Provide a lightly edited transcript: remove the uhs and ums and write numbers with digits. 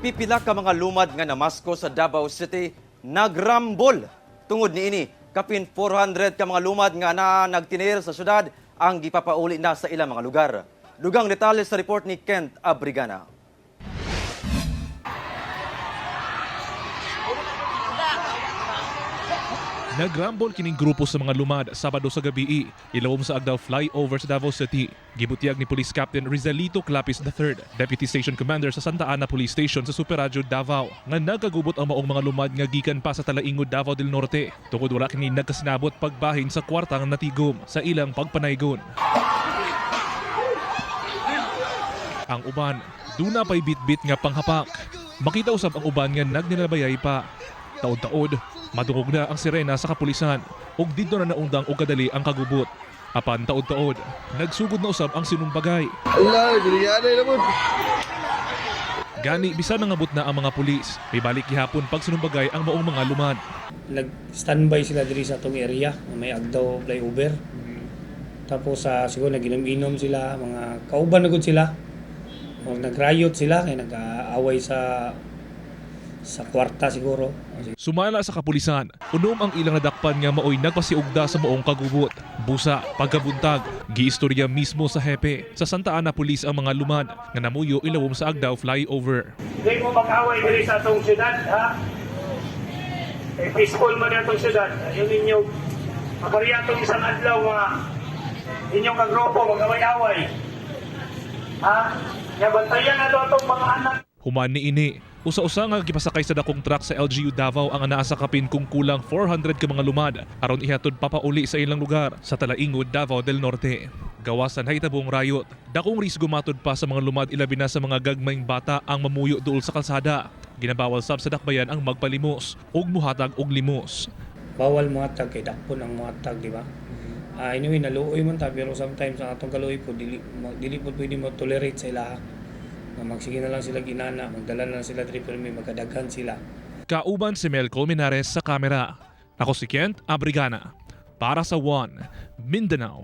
Pipila ka mga lumad nga namasko sa Davao City nagrambol. Tungod niini, kapin 400 ka mga lumad nga na nagtinir sa syudad ang gipapauli na sa ilang mga lugar. Dugang detalye sa report ni Kent Abrigana. Nagrambol kining grupo sa mga lumad Sabado sa gabi, ilawom sa Agdao Flyover sa Davao City. Gibutyag ni Police Captain Rizalito Clapis III, Deputy Station Commander sa Santa Ana Police Station sa Superadyo, Davao, nga nagkagubot ang maong mga lumad nga gikan pa sa Talaingod, Davao del Norte. Tungod wala kini nagkasinabot pagbahin sa kwartang natigom sa ilang pagpanaygon. Ang uban, duna pa'y bitbit nga panghapak. Makita usab ang uban nga nagninabayay pa. Taod-taod, madungog na ang sirena sa kapulisan ug didto na naundang og kadali ang kagubot. Apan taod-taod, nagsugod na usab ang sinumbagay. Allah, binigyan na mo. Gani bisan nangabot na ang mga pulis, may balik gihapon pag sinumbagay ang maong mga lumad. Nag-standby sila diri sa atong area, may Agdao Flyover. Tapos sa siguro naginom-inom sila, mga kauban na gud sila. O nagrayot sila kay nag-aaway sa kwarta siguro. Sumala sa kapulisan, unom ang ilang nadakpan nga maoy nagpasiugda sa maong kagubot. Busa, pagkabuntag, giistorya mismo sa hepe. Sa Santa Ana Police ang mga lumad nga namuyo ilawom sa Agdao Flyover. Hindi mo mag-away diri sa atong syudad, ha? Eh, peaceful man atong syudad. Ayun ninyo, mabariya atong isang adlaw nga inyong kagrupo mag-away-away. Ha? Nga bantayan na to atong mga anak. Human ni ini, usa-usa nga gipasakay sa dakong truck sa LGU Davao ang anaa sa kapin kung kulang 400 ka mga lumad aron ihatod papauli sa ilang lugar sa Talaingod, Davao del Norte. Gawasan hahitabong rayot. Dakong risgo matud pa sa mga lumad, ilabi na sa mga gagmayng bata, ang mamuyo duol sa kalsada. Ginabawal sab sa dakbayan ang magpalimos ug muhatag og limos. Bawal mohatag kay dakpon ang mohatag, di ba? Ah, anyway, naluoy man ta, pero sometimes ang atong kaluoy po dili po pwede mo tolerate sa ilaha. Nga magsige na lang sila ginana, magdala na lang sila diri pero may magkadaghan sila. Kauban si Mel Colmenares sa kamera. Ako si Kent Abrigana. Para sa One, Mindanao.